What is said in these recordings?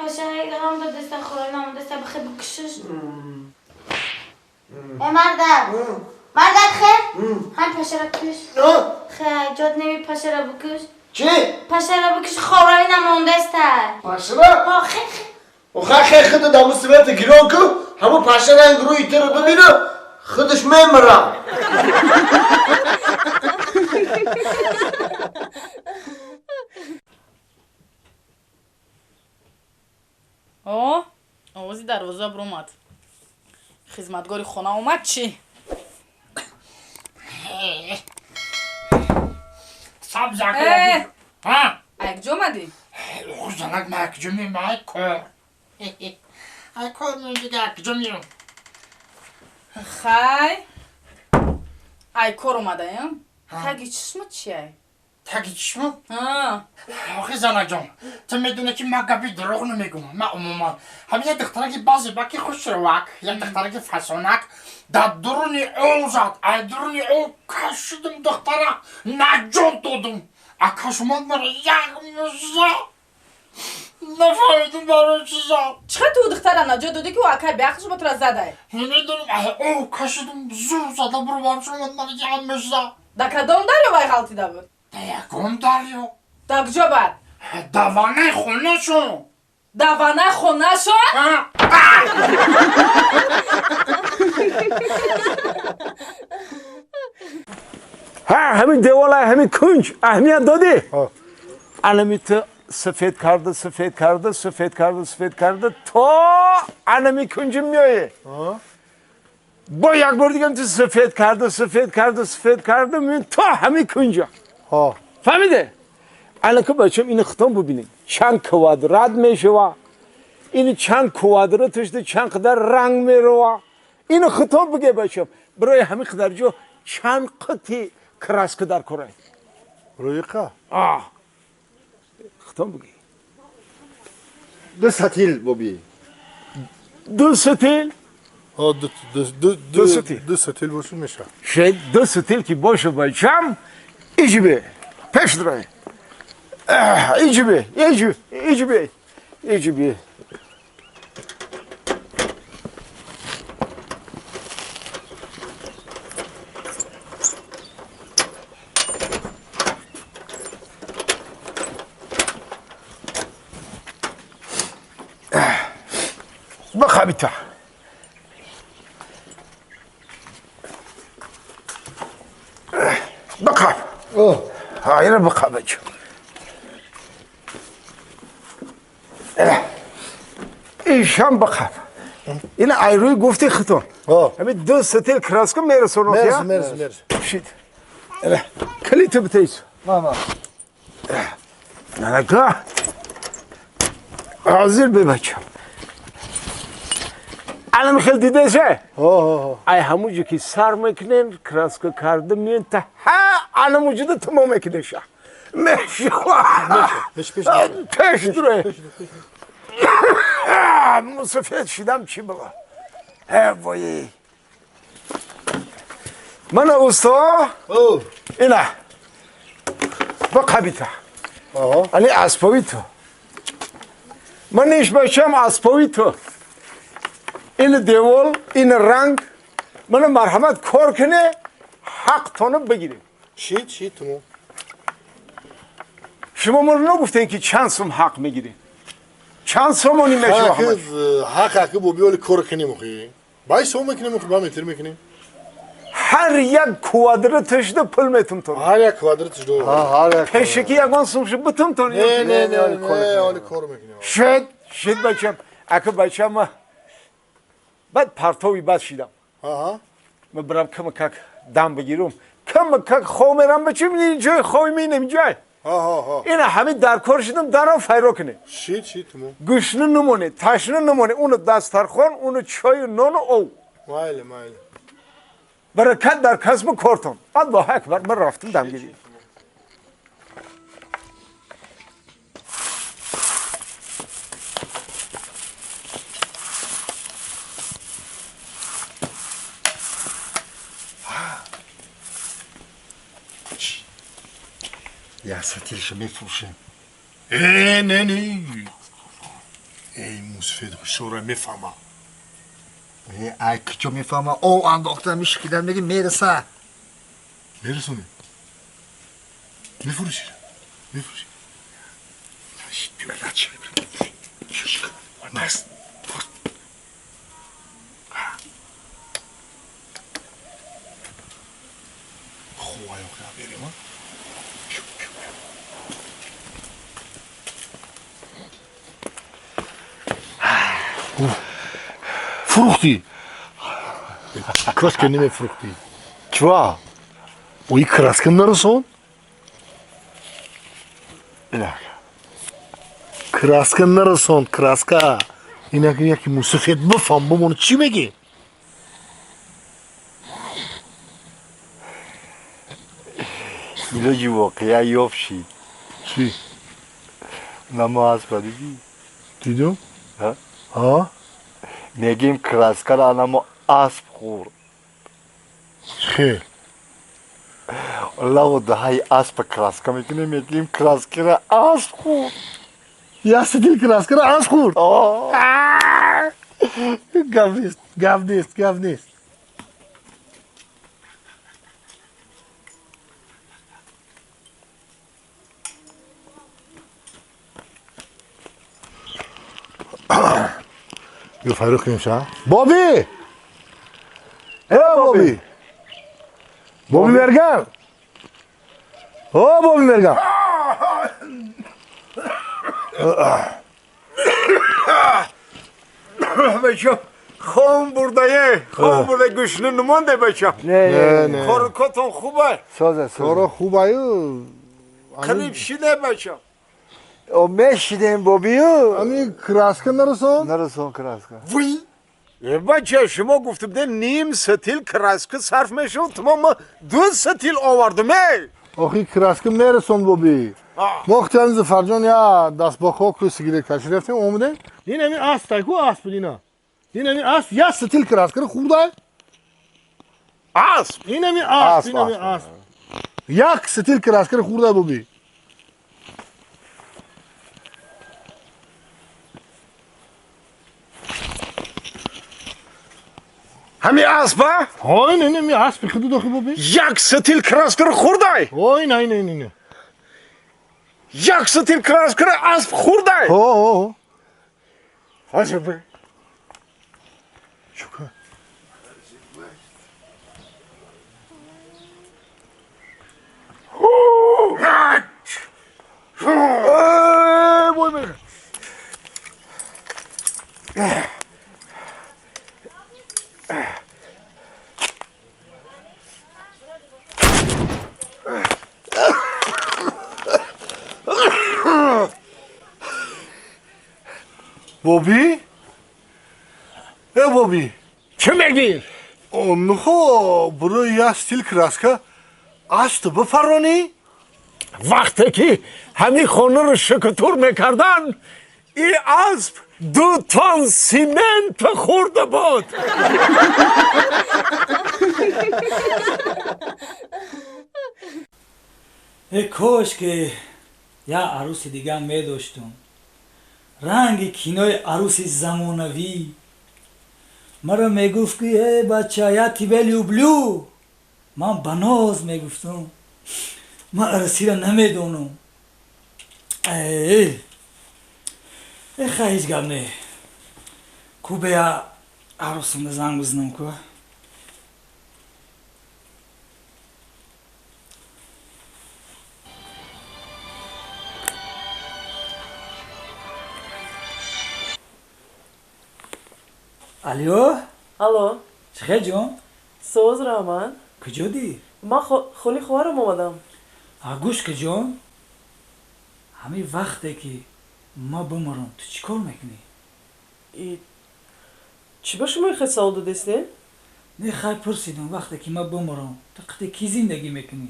паша ҳам да даста хӯрона даста бихе бикушиш. Э мардак. Мардак хе? Ҳам пашара куш. Хе, ҷод неми пашара бикуш. Чӣ? Пашара бикуш хӯрона намондаста. Пашара? Ҳо хе хе. Охе хе худ даму света гирон ку, ҳаму паша ранг рӯи туро бибину, худаш мемира. О, овози дарвоза биромад. Хизматгори хона омад чӣ? Сабзак. Э! Ҳа? Ай куҷо омадӣ? Занак ма куҷо меем? Ай кор. Ай кор меем дига куҷо меем? Хай. Ай кор омадаям? Таги чишма чиай? Таги чишма? Ҳа. Охи занакҷон, ту медонӣ ки ман гапи дурӯғ намегӯям. Ман умуман ҳамин як духтараки баъзе баки хушрӯвак, як духтараки фасонак дар дуруни ов зад. Ай дуруни ов кашидум духтара, наҷот додум. Акаш омад мара як муза. Нафаҳмидум барои чӣ зад. Чӣ хел ту духтара наҷот додӣ ки ӯ акай беақлш ба тура задай? Намедонам, ай ов кашидум, зур зада бурвам шумад мара як муза. Дар кадом дарё вай ғалтида буд? Дар ягон дарё. Дар куҷо бад? Дар ваннаи хонашон. Дар ваннаи хонашон? Ҳа, ҳамин девола, ҳамин кунҷ аҳамият додӣ? Анами ту сафед карда, сафед карда, сафед карда, сафед карда то анами кунҷи меоӣ. Бо як бор дигам ту сафед карда, сафед карда, сафед карда меоӣ то ҳамин кунҷа. Фаҳмиде? Анака бачам ини хитон бубинем. Чанд квадрат мешава. Ини чанд квадраташ чанд қадар ранг мерава. Ини хитон биге бачам. Барои ҳамин қадар ҷо чанд қити краска дар корай. Рӯиқа? А. Хитон биге. Ду сатил боби. Ду сатил? Ҳа, ду сатил. Ду сатил бошу меша. Шед ду сатил ки бошу бачам, иҷибе. Пеш драй. Иҷибе, иҷибе, иҷибе, иҷибе. Бахабита. Бақаб. Ҳа, ина бақаб. Ишам бақаб. Ина айрӯи гуфти хитон. Ҳамин ду сатил краска мерасонад. Мерс, мерс, мерс. Шид. Калита битейс. Мама. Нанака. Ҳозир бебачам. Алам хел дидеше? Ай ҳамуҷо ки сар мекунем, краска карда меен та ҳа аламуҷода тамом мекунеша. Мешава. Пеш дуре. Мусафед шидам чӣ бала. Э вой. Мана усто? Ина. Бақабита. Ани аспови ту. Ман иш бачам аспови ту. Ин девол, ин ранг. Мана марҳамат кор куне, ҳақтонро бигирем. Шид, шид тумон. Шумо моро нагуфтем ки чанд сум ҳақ мегирем. Чанд сомонӣ мешава ҳамаш? Ҳақ ҳақи бо биёли кор кунем охи. Бай сом мекунем охи, ба метр мекунем. Ҳар як квадраташда пул метум тон. Ҳар як квадраташ до. Ҳар як. Пешаки ягон сумши бутум тон. Не, не, не, не, оли кор мекунем. Шид, шид бачам. Ака бачам баъд партови бад шидам. Ман барам кама как дам бигирум. Кама как хов мерам бачам, ин ҷои хови минем ҷой. Ина ҳамин дар кор шидам, дарам файро кунем. Шид, шид тумон. Гӯшна намоне, ташна намоне, уну дастархон, уну чою нону ов. Майли, майли. Баракат дар касбу кортон. Аллоҳу акбар, ман рафтам дамгирӣ. Я сатилша мефурӯшем. Э, не, не. Эй, мусфед хушора мефама. Ай, кичо мефама. О, андохта мишкида меги мераса. Мерасони. Мефуруши. Мефуруши. Нас. Фрухти. Краска неме фрухти. Чва? Ой, краска нарасон? Краска нарасон, краска. Инак яки мусафед бифам, бимон чӣ мегӣ? Илоҷи воқеа ёфт шид. Чӣ? Намаз ба дидӣ? Дидум? Ҳа? Мегим краскара анамо асп хӯрд. Хел. Лаву даҳаи аспа краска мекунем, мегим краскара асп хӯрд. Я сидил краскара асп хӯрд. Гап нест, гап нест, гап нест. Ё фаррух кунем ша? Боби! Э, Боби! Боби Мерган! О, Боби Мерган! Бачам, хом бурдае, хом бурда гӯшни намонде бачам. Не, не. Коркотон хубай. Соза, Коро хубаю. Қариб шиде бачам. О, мешидем бобию. Ами краска нарасон? Нарасон краска. Вуй! Бача, шумо гуфта будем ним сатил краска сарф мешуд, мо ду сатил овардем, эй! Охи краска мерасон боби. Мо хтиан Зафарҷон я дастбохо ку сигарет каши рафтем, омадем. Ин ами асп тай ку асп ина. Ин ами асп я сатил краскаро хӯрдай. Асп? Ин ами асп, ин ами асп. Як сатил краскаро хӯрдай боби. Ҳами аспа? Ҳо, ин ами аспи худу дохи боби. Як сатил краскаро хӯрдай? Ҳо, ин ин ин ин. Як сатил краскаро асп хӯрдай? Ҳо, ҳо. Ҳозир. Чука. Ой, мер. Боби? Э, Боби. Чӣ мегӣ? Онҳо барои як стил краска асп бифаронӣ? Вақте ки ҳамин хонаро шикутур мекарданд, ин асп ду тон симент хӯрда буд. Э, кош ки як арӯси дигар медоштум. Ранги кинои арӯси замонавӣ. Маро мегуфт ки э бача, я тебя люблю. Ман ба ноз мегуфтум. Ман арӯсиро намедонам. Э, хай, ҳеҷ гап не. Ку бея арӯсумда занг бизанам ку. Алло? Алло. Чӣ хел ҷон? Соз, раҳмат. Куҷо дӣ? Ман хони хоҳарам омадам. А гӯш ки ҷон, ҳамин вақте ки ма бимурам, ту чӣ кор мекунӣ? Чӣ ба шумо ихел савол додестед? Не, хай пурсидум, вақте ки ма бимурам, ту қати кӣ зиндагӣ мекунӣ?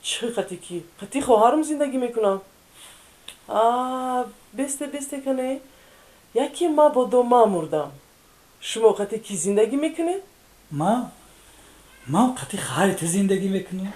Чӣ қати кӣ? Қати хоҳарам зиндагӣ мекунам. А, бесте, бесте кане. Яке мабодо ман мурдам. Шумо қати кӣ зиндагӣ мекунед? Ман? Ман қати хари ту зиндагӣ мекунам.